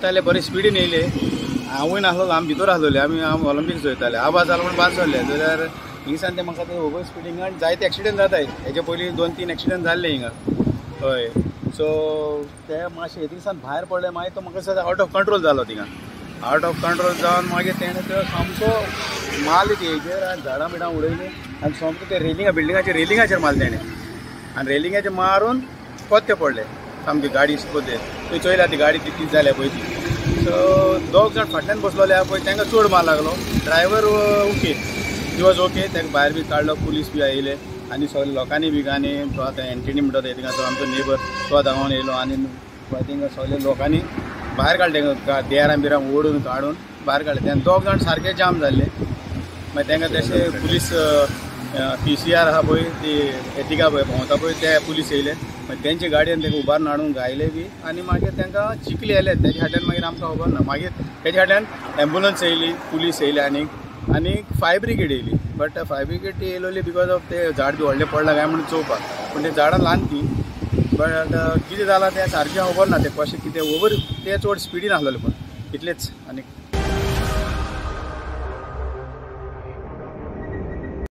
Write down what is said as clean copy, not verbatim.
येताले बरे स्पिडीन येयले. हांवूय नासलो, आमी भितर आसलोले, आमी ऑलिम्पिक्स चोयताले. आवाज जालो म्हण भायर सरले जाल्यार हिंगसान ते म्हाका ते ओवर स्पिडींग जायते एक्सिडंट जाताय. हेजे पयलीं 2-3 एक्सिडंट जाल्ले हिंगा. हय, सो ते मातशें थिंगसान भायर पडले, मागीर तो म्हाका दिसता आवट ऑफ कंट्रोल जालो. थिंगा आवट ऑफ कंट्रोल जावन मागीर तेणें तो सामको मारले ती हेजेर आनी झाडां बिडां उडयलीं आनी सामको ते रेलिंगा बिल्डिंगाचेर रेलिंगाचेर मारले तेणें आनी रेलिंगाचेर मारून कोत्ते पडले सामकी गाडी पळय थंय चोयल्या ती गाडी ती जाल्या पळय ती. सो 2 जाण फाटल्यान बसलोले आहा पळय, तांकां चड मार लागलो. Driver okay, he was okay. ताका भायर बी काडलो, पुलीस बी आयले आनी सगळे लोकांनी बी आनी तो आतां एंटनी म्हणटा तो थिंगा तो आमचो नेबर तो धांवन येयलो आनी थिंगा सगळे लोकांनी भायर काडले, देरां बिरां ओडून काडून भायर काडले. तेन्ना 2 जाण सारके जाम जाल्ले. मागीर तांकां तशें पुलीस PCR आहा पळय ती एटिका पळय भोंवता पळय ते पुलीस येयले. मागीर तेंचे गाडयेन तांकां उबारून हाडून गायले बी आनी मागीर तांकां चिखली येयले. तेज्या फाटल्यान मागीर आमकां खबर ना. मागीर तेज्या फाटल्यान एम्बुलन्स येयली, पुलीस येयले आनी आनी फायर ब्रिगेड येयली. बट फायर ब्रिगेड ती येयलोली because of ते झाड बी व्हडलें पडलां काय म्हणून चोवपाक, पूण ते झाडां ल्हान ती. बट कितें जालां तें सारकें खबर ना, तें कशें कितें ओवर ते चड स्पिडीन आसलेलें, पूण इतलेंच आनी